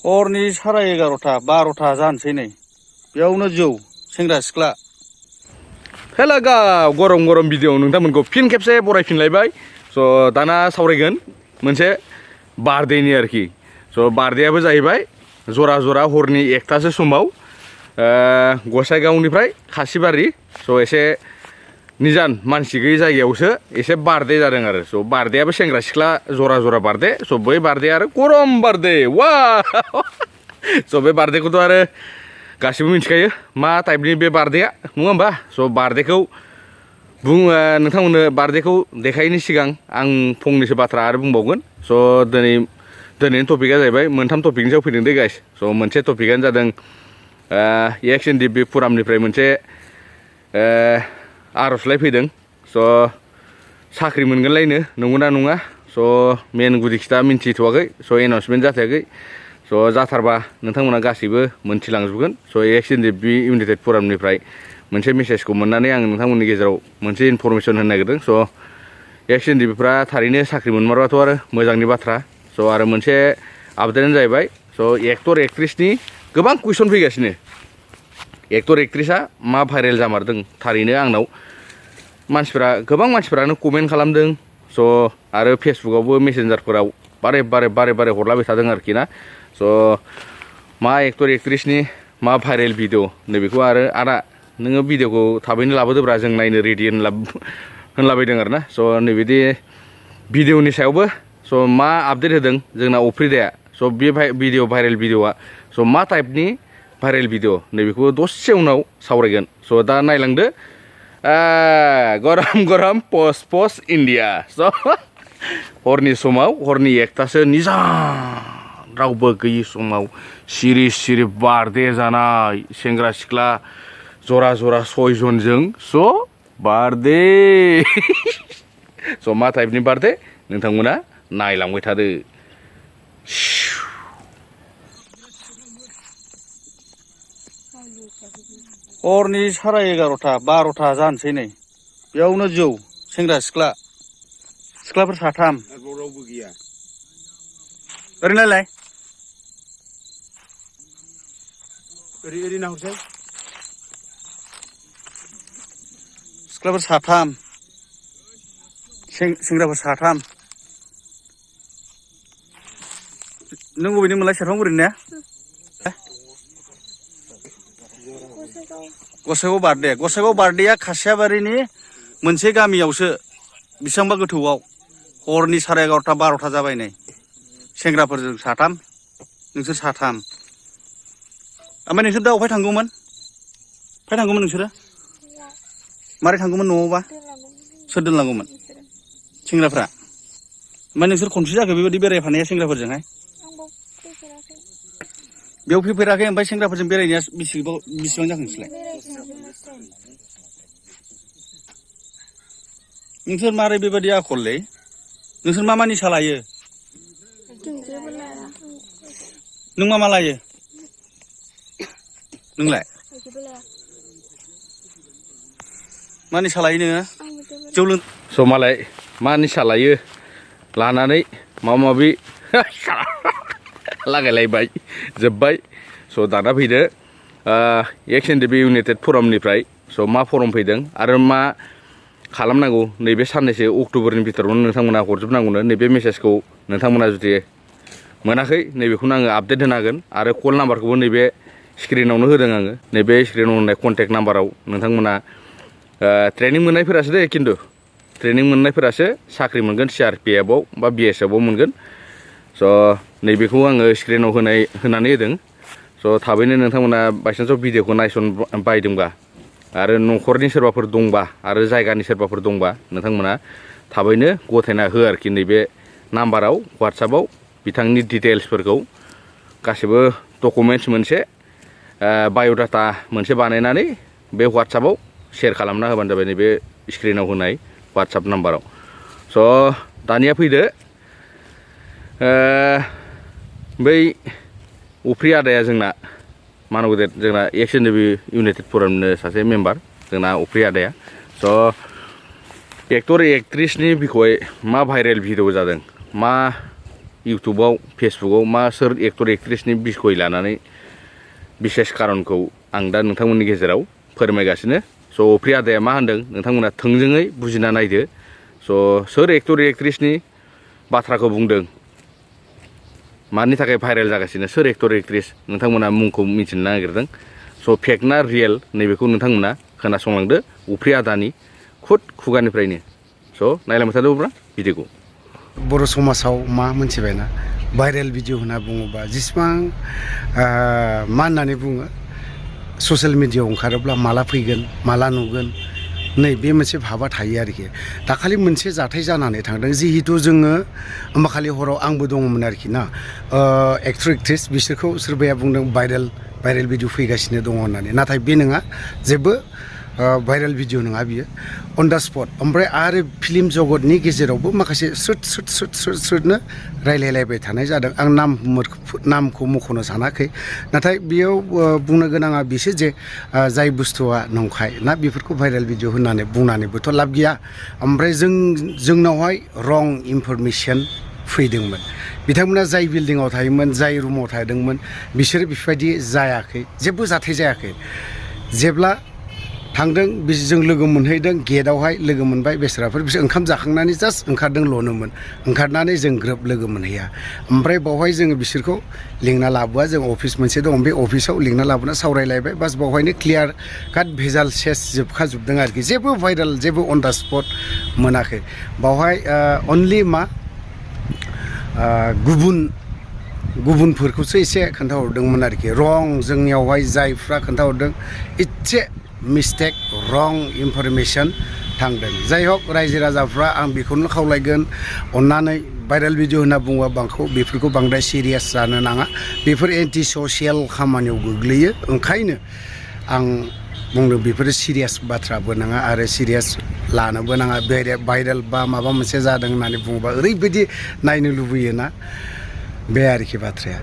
हरनि 11:30 12टा जानोसै नै बेयावनो जौ सेंग्रा सिख्ला हेला गाव गरम गरम भिडिअ नोंथांमोनखौ फिन खेबसे बरायफिनलायबाय स' दाना सावरायगोन मोनसे बार्थडेनि आरोखि स' बार्थडेआबो जाहैबाय जरा जरा हरनि 1टासो समाव गसाइगावनिफ्राय खासिबारि स' एसे निजान मानसि गैयै जायगायावसो एसे बार्थडे जादों आरो स' बार्थडेआबो सेंग्रा सिख्ला जरा जरा बार्थडे स' बै बार्थडे आरो गरम बार्थडे वा स' बे बार्थडेखौथ' आरो गासिबो मिथिखायो मा टाइपनि बे बार्थडेआ नङा होमबा स' बार्थडेखौ नोंथांमोननो बार्थडेखौ देखायैनि सिगां आं फंनैसो बाथ्रा आरो बुंबावगोन स' दिनैनि टपिकआ जाहैबाय मोनथाम टपिकनि सायाव फैदों दे गाइस स' मोनसे टपिकआनो जादों XNDB फुरामनिफ्राय मोनसे आर'जलाइ फैदों स' साख्रि मोनगोनलायनो नंगौना नङा स' मेन गुदि खिथा मिन्थिथ'वाखै स' एनाउन्समेन्ट जाथायाखै स' जाथारबा नोंथांमोना गासैबो मोनथिलांजोबगोन स' XNDB इउनाइटेड फुरामनिफ्राय मोनसे मेसेजखौ मोननानै आं नोंथांमोननि गेजेराव मोनसे इनफरमेसन होनो नागिरदों स' XNDBफ्रा थारैनो साख्रि मोनमारबाथ' आरो मोजांनि बाथ्रा स' आरो मोनसे आपडेटआनो जाहैबाय स' एक्टर एक्ट्रिसनि गोबां कुइसन फैगासिनो एक्टर एक्ट्रिसआ मा भाइरेल जामारदों थारैनो आंनाव गोबां मानसिफोरानो कमेन्ट खालामदों स' आरो फेसबुकआवबो मेसेन्जारफोराव बारे हरलाबाय थादों आरोखि ना स' मा एक्टर एक्ट्रिसनि मा भाइरेल भिडिअ नैबेखौ आरो आदा नोङो भिडिअखौ थाबैनो लाबोदोब्रा जों नायनो रेडि होनलाबायदों आरो ना स' नैबिदि भिडिअनि सायावबो स' मा आपडेट होदों जोंना अफ्रिदाया स' बे भिडिअ भाइरेल भिडिअआ स' मा टाइपनि भाइरेल भिडिअ नैबेखौ दसे उनाव सावरायगोन स' दा नायलांदो गरम पस्ट इन्डिया स' हरनि समाव हरनि 1टासो निजान रावबो गैयि समाव सिरि बार्थडे जानाय सेंग्रा सिख्ला जरा 6 जनजों स' बार्थडे स' मा टाइपनि बार्थडे नोंथांमोना नायलांबाय थादो हरनि 11:30 12टा जानोसै नै बेयावनो जौ सेंग्रा सिख्लाफोर 3 रावबो गैया ओरैनालाय ओरै नाहरसै सिख्लाफोर 3 सेंग्राफोर 3 नों बबेनि मोनलाय सेरफांगुरिनि ने गसाइगाव बार्थडेआ खासियाबारिनि मोनसे गामियावसो बेसेबांबा गोथौआव हरनि 11:30 12टा जाबाय नै सेंग्राफोरजों 3 नोंसोर 3 ओमफ्राय नोंसोर दा अफाय थांगौमोन नोंसोरो मारै थांगौमोन न'आवबा सोर दोनलांगौमोन सेंग्राफ्रा ओमफ्राय नोंसोर खनसे जाखो बेबायदि बेरायफानाया सेंग्राफोरजोंहाय बेयाव फैफेराखै ओमफ्राय सेंग्राफोरजों बेरायनाया बेसेबां जाखो नोंसोरलाय नोंसोर मारै बेबायदि आखललै नोंसोर मा निसा लायो नों मा लायो नोंलाय मा निसा लायो नोङो जौ लों स' मालाय मा निसा लायो लानानै माबा माबि लागायलायबाय जोब्बाय स' दाना फैदो XNDB इउनाइटेड फुरामनिफ्राय स' मा फर्म फैदों आरो मा खालामनांगौ नैबे साननैसो अक्ट'बरनि भितरावनो नोंथांमोना हरजोबनांगौनो नैबे मेसेजखौ नोंथांमोना जुदि मोनाखै नैबेखौनो आङो आपडेट होनो हागोन आरो कल नाम्बारखौबो नैबे स्क्रिनावनो होदों आङो नैबे स्क्रिनाव होनाय कन्टेक्ट नाम्बाराव नोंथांमोना ट्रेनिं मोननायफोरासो दे खिन्थु ट्रेनिं मोननायफोरासो साख्रि मोनगोन CRPFआव बा BSFआव मोनगोन स' नैबेखौ आङो स्क्रिनाव होनानै होदों स' थाबैनो नोंथांमोना बायसान्सआव भिडिअखौ नायसन बायदोंबा आरो न'खरनि सोरबाफोर दंबा आरो जायगानि सोरबाफोर दंबा नोंथांमोना थाबैनो गथायना हो आरोखि नैबे नाम्बाराव WhatsAppआव बिथांनि डिटेल्सफोरखौ गासिबो डकुमेन्टस मोनसे बाय'डाटा मोनसे बानायनानै बे WhatsAppआव शेयार खालामना होबानो जाबाय नैबे स्क्रिनाव होनाय WhatsApp नाम्बाराव स' दानिया फैदो बै अफ्रि आदाया जोंना मानगदेर जोंना XNDB इउनाइटेड फुरामनिनो सासे मेम्बार जोंना अफ्रि आदाया स' एक्टर एक्ट्रिसनि बिखय मा भाइरेल भिडिअ जादों मा इउटुबाव फेसबुकाव मा सोर एक्टर एक्ट्रेसनि बिसय लानानै बिसेस खारनखौ आं दा नोंथांमोननि गेजेराव फोरमायगासिनो स' अफ्रि आदाया मा होनदों नोंथांमोना थोंजोङै बुजिना नायदो स' सोर एक्टर एक्ट्रेसनि बाथ्राखौ बुंदों मानि थाखाय भाइरेल जागासिनो सोर एक्टर एक्ट्रेस नोंथांमोना मुंखौ मिथिनो नागिरदों स' फेक ना रियेल नैबेखौ नोंथांमोना खोनासंलांदो अफ्रि आदानि खुद खुगानिफ्रायनो स' नायलांबाय थादो अब्ला भिडिअखौ बर' समाजाव मा मोनथिबायना भाइरेल भिडिअ होनना बुङोबा जेसेबां मा होननानै बुङो ससियेल मिडियायाव ओंखारोब्ला माला फैगोन माला नुगोन नै बे मोनसे भाबा थायो आरोखि दाखालि मोनसे जाथाय जानानै थांदों जिहेतु जोङो होमबाखालि हराव आंबो दङमोन आरोखि ना एक्टर एक्ट्रेस बिसोरखौ सोरबाया बुंदों भाइरेल भिडिअ फैगासिनो दङ होननानै नाथाय बे नङा जेबो भाइरेल भिडिअ नङा बियो अन दा स्पट ओमफ्राय आरो फिल्म जगतनि गेजेरावबो माखासे स्रोदनो रायलायलायबाय थानाय जादों आं नामखौ मख'नो सानाखै नाथाय बेयाव बुंनो गोनाङा बिसो जे जाय बुस्थुआ नंखाय ना बेफोरखौ भाइरेल भिडिअ होननानै बुंनानैबोथ' लाब गैया ओमफ्राय जोंनावहाय रं इनफरमेसन फैदोंमोन बिथांमोना जाय बिल्डिङाव थायोमोन जाय रुमाव थादोंमोन बिसोरो बेफोरबायदि जायाखै जेबो जाथाय जायाखै जेब्ला थांदों जों लोगो मोनहैदों गेटआवहाय लोगो मोनबाय बेसराफोर बिसोर ओंखाम जाखांनानै जास्ट ओंखारदोंल'नोमोन ओंखारनानै जों ग्रोब लोगो मोनहैया ओमफ्राय बावहाय जोङो बिसोरखौ लिंना लाबोआ जों अफिस मोनसे दं बे अफिसाव लिंना लाबोना सावरायलायबाय बास बावहायनो क्लियार काट भेजाल सेस जोबखाजोबदों आरोखि जेबो भाइरेल जेबो अन दा स्पट मोनाखै बावहाय अनलि मा गुबुनफोरखौसो एसे खोन्थाहरदोंमोन आरोखि रं जोंनियावहाय जायफ्रा खोन्थाहरदों इसे मिस्टेक रं इनफरमेसन थांदों जाय हक रायजो राजाफ्रा आं बेखौनो खावलायगोन अननानै भाइरेल भिडिअ होनना बुङोबा बेफोरखौ बांद्राय सिरियास जानो नाङा बेफोर एन्टि ससियेल खामानियाव गोग्लैयो ओंखायनो आं बुंदों बेफोरो सिरियास बाथ्राबो नङा आरो सिरियास लानोबो नाङा भाइरेल बा माबा मोनसे जादों होननानै बुङोबा ओरैबायदि नायनो लुबैयोना बे आरोखि बाथ्राया